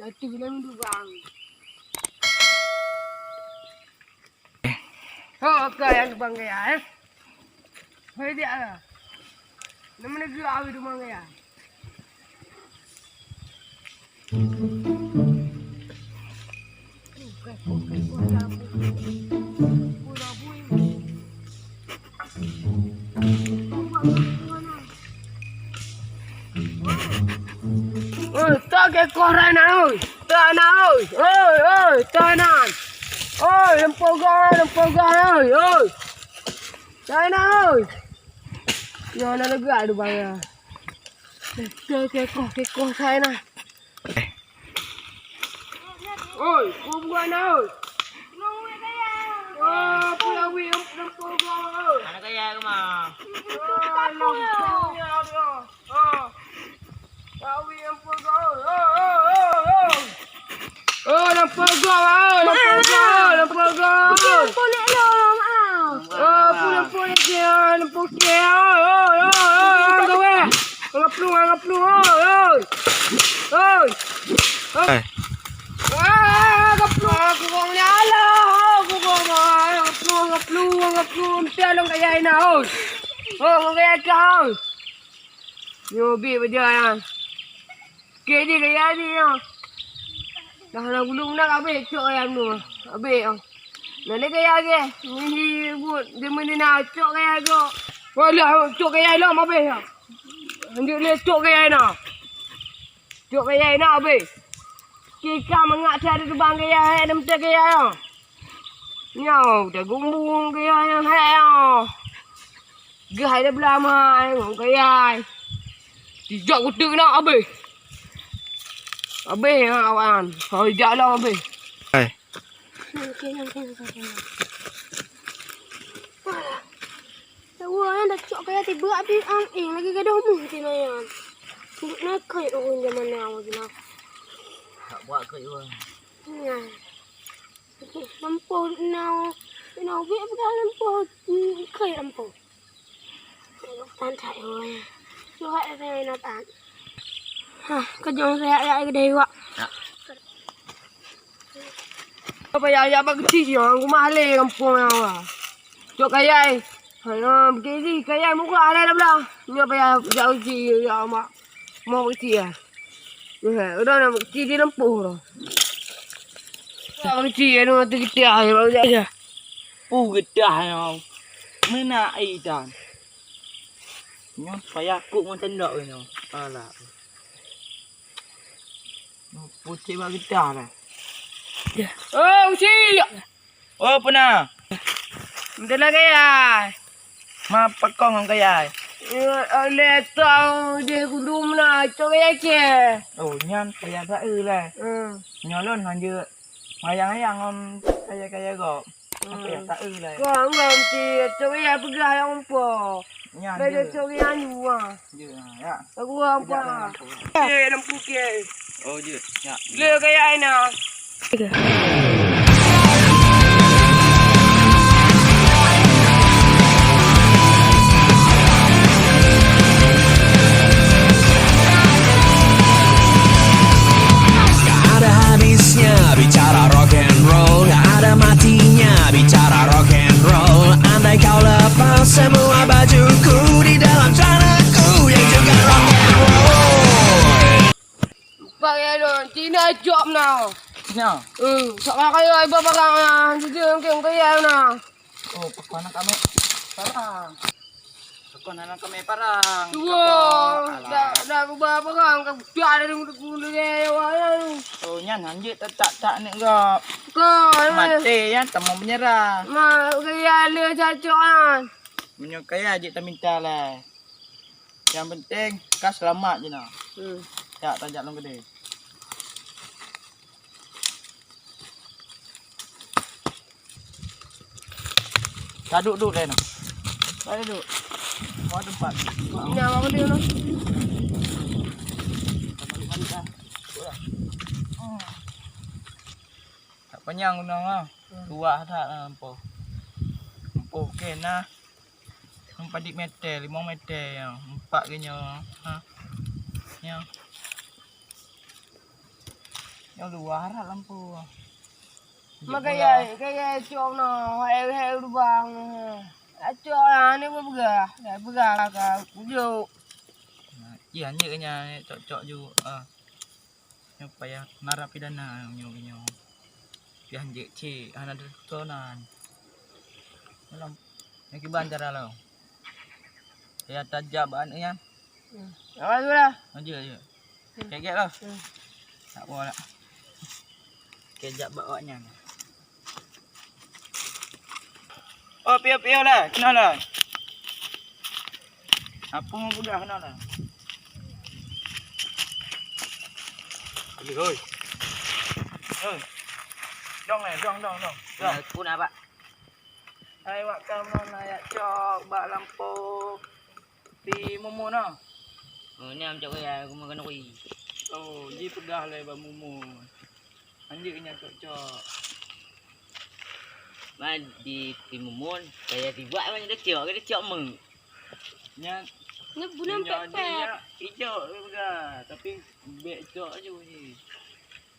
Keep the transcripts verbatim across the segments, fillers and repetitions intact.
Betul lah duduk bang. Ho, kau yang bang ya, eh? Hei dia lah. Nama negeri awak tu bang ya? Oi, toh keukoh rai na, oi. Toh na, oi. Oi, oi, toh na. Oi, leumpôh goe, leumpôh goe, oi, oi. Toh na, oi. Nyoe na leuga dubang ya. Toh keukoh, keukoh sai na. Oi, peue buet na, oi? Oh, peue lawi leumpôh goe, oi? Aneuk kaya keu ma? Oh, leumpôh goe, oi. Oh. Lawi leumpôh goe, oi, oi, oi, oi. Oh, leumpôh goe, oi, leumpôh goe, leumpôh goe. Leumpôh lé lom, ah. Oh, peue leumpôh lé, oi, leumpôh lé, oi, oi, oi, oi, oi, gawa. Angah plueng, angah plueng, oi, oi. Oi. Oi. Eh. Ah, angah plueng, aku gong ni, alah, aku gong, angah plueng, angah plueng, angah plueng, mesti along kaya ina, oi. Oh, kaya kau. Nyoe bit baja ya. Keu jih kaya jih nyoe. Dah na gulong na habéh cok kaya nyoe. Habéh, oh. Na lé kaya ke? Ngihi buet, demen na cok kaya go. Walah, cok kaya lom habéh ya. Lanjut lé cok kaya na. Cok kaya na habéh. Kika mangat saya di tubang kaya, eh, nem teh kaya ya. Nyoe, tagumbung kaya nyang hai nyoe. Geuh hai dah beulama ngon kaya. Tijak kuteuk na habéh. Habéh ha, awak nyan. Hai jak lom habéh. Hai. Nyan, nyan, nyan, nyan, nyan. Tawa nyan dah cok kaya tiba habéh ang ing lagi gadoh meuh ti nyan. Tunjuk na kai ureueng zaman now lagi na. Tak buat kai ureueng. Nah. Leumpôh na, na ubit peugah leumpôh, hmm, kai leumpôh. Tan that, oh, ya. Cuba saya nak tan. Hah, kejong saya, ya, gede juga. Apa ya, ya, bak kecil je, aku mahal lé kampung yang awak. Cok kayai. Ha, bukit ni, kayai murah lah dah belah. Ni apa ya, jak uji, ya, mak. Mau bak kecil ya. Udah nak bak kecil di lempung tu. Bak kecil ya, nak tu kita ya, bak kecil ya. Pu getah nyoe. Meunak ai tan. Nyoe payah kuk ngon tendok nyoe. Alah. Pucet bak getah lah. Oh, uci. Oh, peuna. Beutôi lah kayai. Ma pakong ngon kayai. Oleh tau di gulum na cok kayai ke. Oh, nyan kayai sa-eu lah. Hmm. Nyoe lôn hanjeuet. Mayang-mayang ngon kaya-kaya gob. Apa ya tak eu lah. Kau ngam ti cok ya peugah yang umpo. Nya. Dah cok ya anu ah. Ya, ya. Aku apa? Eh, lampu ke. Oh, je. Ya. Le kaya aina. Ada habisnya bicara rock and roll, ada matinya bicara rock and roll. Andai kau lepas semua bajuku di dalam celanaku yang juga rock and roll. Pak ya don, Cina jawab na. Cina. Hmm, sok kaya ibu barang na, jadi mungkin kaya na. Oh, pakon anak kami parang. Pakon anak kami parang. Dua, dah, dah berubah parang, kau dah ada dulu dulu ya, ya. Oh, nyan hanjeuet tak tak tak nek gop. Kau mati ya, temu menyerah. Ma, kaya le cacok an. Menyokaya jik taminta lah. Yang penting ka selamat je nah. Hmm. Tak tajak long gede. Ka duduk deh nah. Ka duduk. Mau tempat. Ina mau dia nah. Tak panyang gunong ah. Hmm. Tuah that lah empoh. Empoh ke nah. Empat meter, lima meter ya. Empat ke nyo. Ha. Ya. Nyoe luwa rot lampôh. Makajih, kajih cok na, hai, hai lubang. Cok na, ni beugah, beugah ka kujok. Nah, iya, anjeuk nyan, cok-cok ju, ah. Nyoe payah narapidana nyoe, nyoe. Payah anjeuk cit, hana teututonan. Nyoe lam, nyoe kiban cara lom. Payah tajak bak aneuk nyan. Hmm. Awai dulu lah. Maju, maju. Hmm. Kegek lah. Hmm. Tak apa lah. Kejak bak awak nyan. Oh, piôh-piôh lah. Keunoe lah. Apa mau peugah keunoe lah. Hoi, hoi. Hoi. Dong lah, dong, dong, dong. Dong. Aku nak, Pak. Hai, wak kamoe na jak cok bak lampôh. Di Mumun ah. Oh, nyan cok ya, aku makan kui. Oh, ji peugah lé bak Mumun. Anjeuk nyan cok-cok. Man di, di Mumun, kaya tibak man dia cok, dia cok meng. Nyan, nyan bulan nyan pepet. Nyan ijok peugah, tapi bek cok aju ji.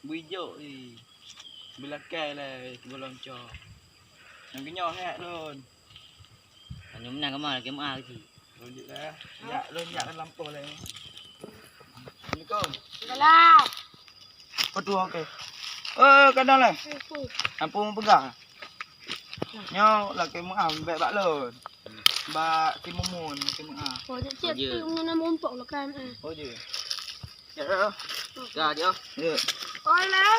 Bui jok ji. Beulakèe lé sigohlom cok. Nyang keunyoe hék lôn. Tanyoe meunan kamoe lakèe meu'ah keuchik. Lanjut lah. Jak lôn jak lampôh lé. Assalamualaikum. Salam. Peue tuha kèe? Eh, kadang lé. Apa? Ampôn peugah. Nyoe lakèe meu'ah bèk bak lôn. Bak si Mumun, si Mumun. Oh, cit-cit tu ngon mumpok lah kan, eh. Oh, je. Ya, ya. Dah, je. Ya. Alah.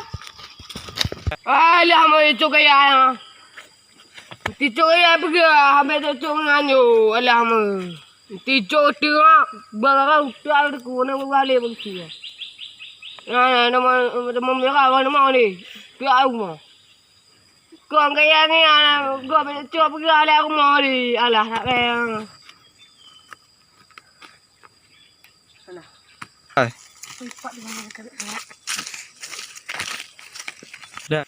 Alah, mau itu kaya. Ticu ya, pergi lah. Habis ticu nganyu. Alah, mau. Ticu tu, ah. Barang tu ada ku, nak balik pergi. Ya, ya, nama, nama merah, nama ni. Tu aku mah. Kong kaya ni, alah, gua cok pergi alah rumoh ni. Alah, tak kaya. Alah. Hai. Dah.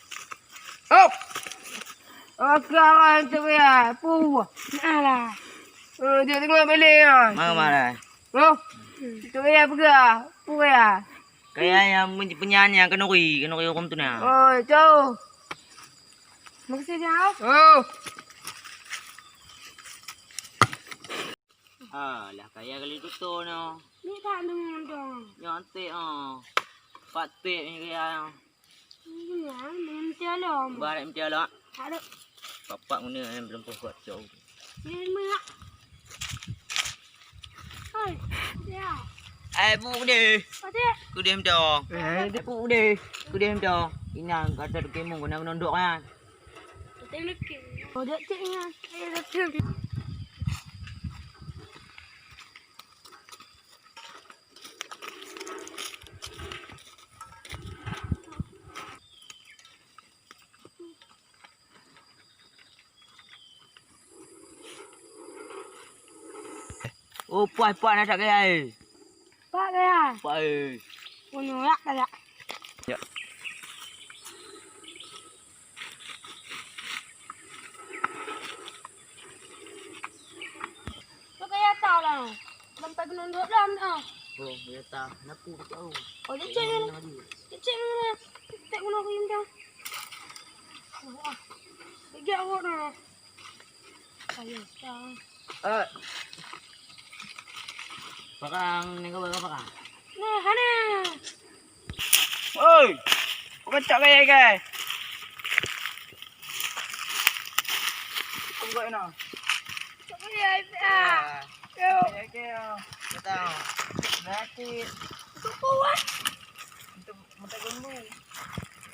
Hop. Oke, awak tu ya. Puh. Alah. Eh, dia tengok balik ya. Mana, mana? Oh. Tu ya, pergi. Puh ya. Kaya nyang men-, penyanyi nyang keuneuri, keuneuri huköm tu na. Oh, tu. Makasih, Jang. Oh. Ah, lah kaya kali tutoe nyoe. Ni tak dengar dong. Nyoe antek, ah. Pat tek ni kaya. Ini ya, minta lom. Barat minta lah. Tak ada. Bapak guna yang belum kuat jauh. Ni mah. Hai, ya. Eh, bu deh. Ada. Kudeh minta. Eh, dia bu deh. Kudeh minta. Inang kata kemung guna nondok kan. Ada lagi. Oh, dia cek ingat. Eh, dia cek. Oh, puas, puas na that gaya, eh. Puas gaya. Puas, eh. Punoh yak gaya. Ya. Tu gaya tau lah. Sampai gunung dua belas ah. Oh, gaya tau. Naku tak tahu. Oh, dia cek ni. Dia cek ni. Tak guna aku yang dah. Wah. Tiga awak dah. Eh. Parang ni kau bawa parang. Nah, hana. Oi. Bukan cak gaya, guys. Tunggu ni. Cak gaya, ah. Yo. Oke, oke, ya. Betul. Nanti. Itu kuat. Untuk Mata gombu.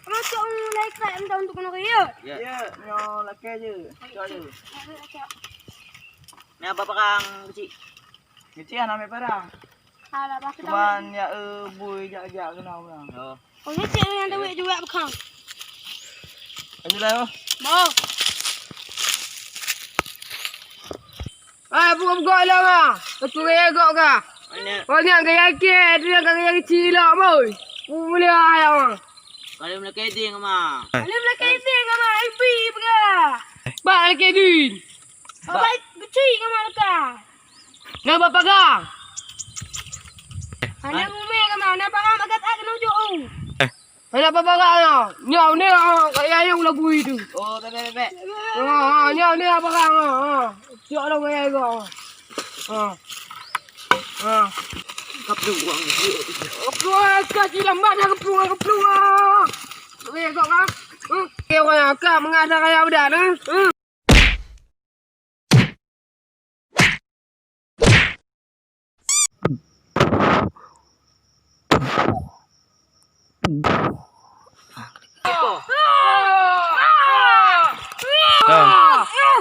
Kamu cok mulai krek minta untuk kena kaya? Ya. Ya, nyoe lakèe je. Cok je. Ni apa parang kecil? Kecil anak ambil parang. Alah, bah, kita cuman ya, eh, bui jak-jak kena orang. Oh. Oh, ni cik yang duit juga bukan. Ayolah, oh. Mau. Ah, buka-buka lah, ma. Kacuri gok ka. Mana? Oh, ni gaya kek, dia gaya cilok, boy. Boleh lah, ma. Kalau melekai ding, ma. Kalau melekai ding, ma. Ibi, buka. Bak lagi ding. Bak. Bak kecil, ma, leka. Nah, bak pagar. Anak bumi, ma. Anak pagar, makan tak kena ujung. Hana peue barang nyoe. Nyoe ni, ha, kaya nyang lagu itu. Oh, bèk, bèk, bèk. Ha, ha, nyoe ni barang, ha, ha. Siok lôn kaya itu. Ha. Ha. Kaplueng. Kaplueng, ka jilambat dah kaplueng, kaplueng, ha. Weh, kok, ha? Hmm. Eh, orang yang ka mengada kaya udah, ha? Hmm.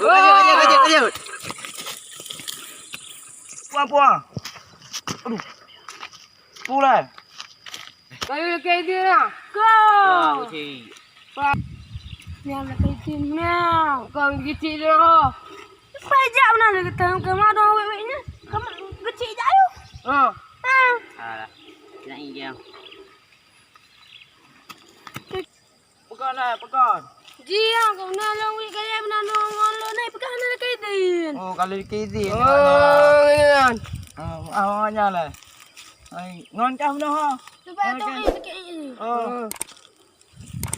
Lanjut, lanjut, lanjut, lanjut. Puang, puang. Aduh. Pulang. Kayu lakèe dia lah. Go. Nyang lakèe dia miau. Kau geucik dia. Pajak mana dia kata, kamu ada wek-wek ni? Kamu geucik jak ayo. Ha. Ha. Alah. Nak injam. Peugah na, peugah. Ji, ah, kau na long wik kaya beuna ngon lo nai peugah na lakèe idin. Oh, kalau lakèe idin. Oh, ngene kan. Oh, ah, makanya lah. Ai, ngon kah beuna ha? Cuba tu ni sikit ni. Oh.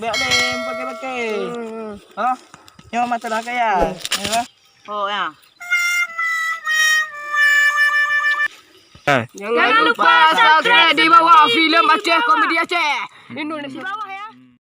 Biar deh pakai-pakai. Hmm. Ha? Nyoe mata dah kaya. Ya. Oh, ya. Jangan lupa subscribe di bawah filem Aceh, komedi Aceh. Indonesia.